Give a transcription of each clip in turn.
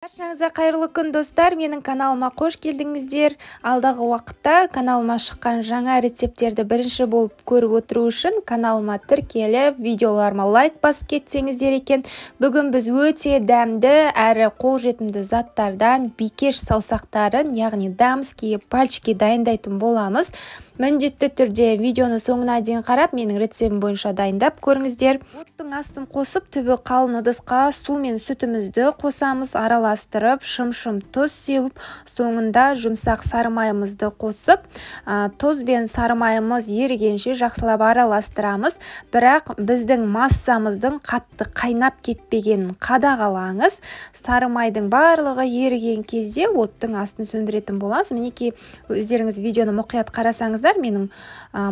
Баршаңызға қайырлы күн, достар! Менің каналыма қош келдіңіздер. Алдағы уақытта каналыма шыққан жаңа рецепттерді бірінші болып көріп отыру үшін каналыма тіркеліп, видеоларыма лайк басып кетсеңіздер екен. Бүгін біз өте дәмді әрі қолжетімді заттардан бикеш саусақтарын, яғни дамские пальчики дайындайтын боламыз. Міндетті түрде видеоны соңына дейін қарап, менің рецептім бойынша дайындап көріңіздер. Оттың астын қосып, түбі қалын ыдысқа су мен сүтімізді қосамыз, араластырып, шым-шым тұз сеуіп, соңында жұмсақ сары майымызды қосып, тұз бен сары майымыз ерігенше жақсылап араластырамыз. Бірақ біздің массамыздың қатты қайнап кетпегенін қадағалаңыз. Сары майдың барлығы еріген кезде оттың астын сөндіретін боламыз. Мінекей, өздеріңіз видеоны мұқият қарасаңыздар, менің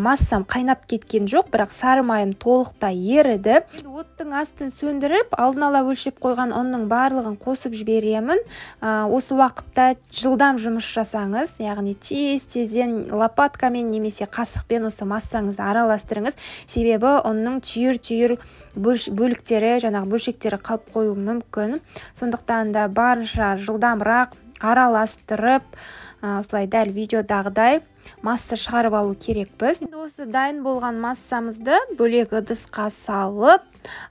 массам қайнап кеткен жоқ, бірақ сары майым толықтай еріді. Енді оттың астын сөндіріп, алдын ала өлшеп қойған ұнның барлығын қосып жіберемін. Осы уақытта жылдам жұмыс жасаңыз, яғни тез-тезден лопаткамен немесе қасықпен осы массаңызды араластырыңыз. Себебі ұнның түйір-түйір бөліктері, жаңағы бөлшектері қалып қоюы мүмкін. Сондықтан да барынша жылдамырақ араластырып, осылай дәл видеодағыдай масса шығарып алу керекпіз. Енді осы дайын болған массамызды бөлек ыдысқа салып,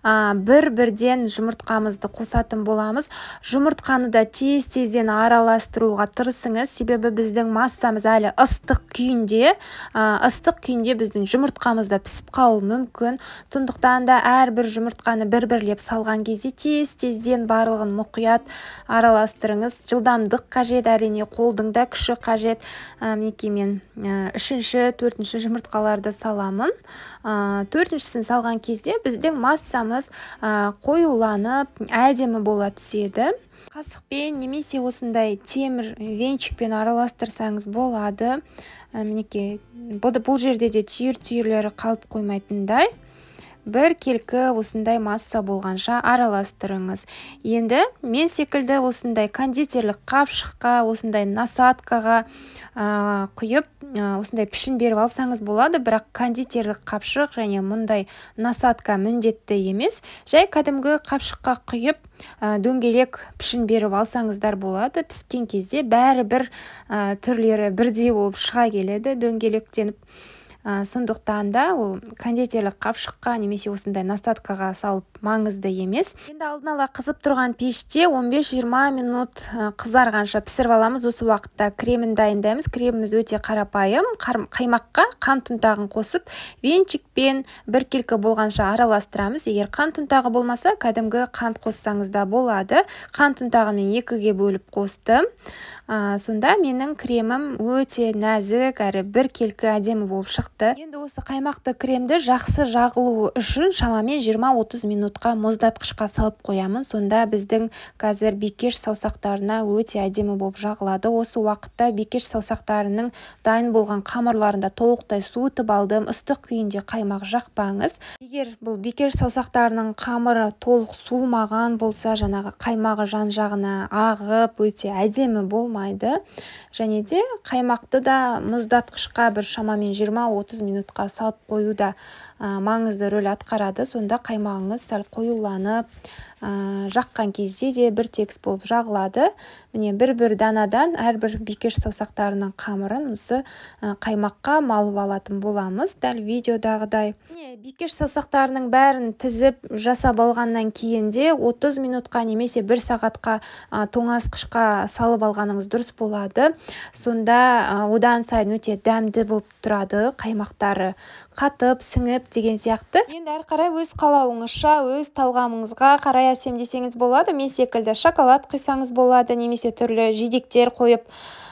бір-бірден жұмыртқамызды қосатын боламыз. Жұмыртқаны да тез-тезден араластыруға тырысыңыз, себебі біздің массамыз әлі ыстық күйінде, ыстық күйінде біздің жұмыртқамыз да пісіп қалуы мүмкін. Сондықтан да әрбір жұмыртқаны бір-бірлеп салған кезде тез-тезден барлығын мұқият араластырыңыз. Жылдамдық қажет, әрине қолдың да күші қажет. Мінекей мен үшінші, төртінші жұмыртқаларды саламын. Төртіншісін салған кезде біздің массамыз қоюланып, әдемі бола түседі. Қасықпен немесе осындай темір венчикпен араластырсаңыз болады. Мінекей, бұл жерде де түйір-түйірлері қалып қоймайтындай бір келкі осындай масса болғанша араластырыңыз. Енді мен секілді осындай кондитерлік қапшыққа, осындай насадкаға құйып, осындай пішін беріп алсаңыз болады, бірақ кондитерлік қапшық және мұндай насадка міндетті емес. Жай кәдімгі қапшыққа құйып, дөңгелек пішін беріп алсаңыздар болады. Піскен кезде бәрібір түрлері бірдей болып шыға келеді дөңгелектеніп. Сондықтан да ол кондитерлік қапшыққа немесе осындай насадкаға салып маңызды емес. Енді алдын ала қызып тұрған пеште 15-20 минут қызарғанша пісіріп аламыз. Осы уақытта кремін дайындаймыз. Креміміз өте қарапайым. Қаймаққа қант ұнтағын қосып, венчикпен біркелкі болғанша араластырамыз. Егер қант ұнтағы болмаса, кәдімгі қант қоссаңыз да болады. Қант ұнтағын мен екіге бөліп қостым. Сонда менің кремім өте нәзік әрі біркелкі әдемі болып шықты. Енді осы қаймақты кремді жақсы жағылуы үшін шамамен 20-30 минутқа мұздатқышқа салып қоямын. Сонда біздің қазір бикеш саусақтарына өте әдемі болып жағылады. Осы уақытта бикеш саусақтарының дайын болған қамырларында толықтай суытып алдым. Ыстық күйінде қаймақ жақпаңыз. Егер бұл бикеш саусақтарының қамыры толық суымаған болса, жаңағы қаймағы жан-жағына ағып, өте әдемі болмайды. Және де қаймақты да мұздатқышқа бір шамамен 20-30 минутқа салып қою да маңызды рөл атқарады. Сонда қаймағыңыз сәл қоюланып, жаққан кезде де бір тегіс болып жағылады. Міне, бір-бір данадан әрбір бикеш саусақтарының қамырын осы қаймаққа малып алатын боламыз, дәл видеодағыдай. Міне, бикеш саусақтарының бәрін тізіп жасап алғаннан кейін де 30 минутқа немесе 1 сағатқа тоңазытқышқа салып алғаныңыз дұрыс болады. Сонда одан сайын өте дәмді болып тұрады, қаймақтары қатып, сіңіп деген сияқты. Енді әрі қарай өз қалауыңызша, өз талғамыңызға қарай әсемдесеңіз болады. Мен секілді шоколад құйсаңыз болады, немесе түрлі жидектер қойып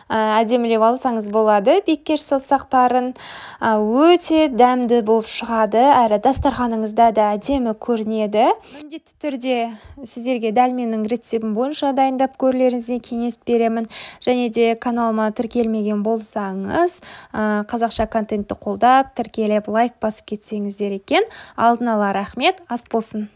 әдемілеп алсаңыз болады. Бикеш саусақтарын өте дәмді болып шығады, әрі дастарханыңызда да әдемі көрінеді. Міндетті түрде сіздерге дәл менің рецептім бойынша дайындап көрулеріңізге кеңес беремін. Және де каналыма тіркелмеген болсаңыз, қазақша контентті қолдап, тіркеліп, лайк басып кетсеңіздер екен. Алдын ала рахмет, ас болсын.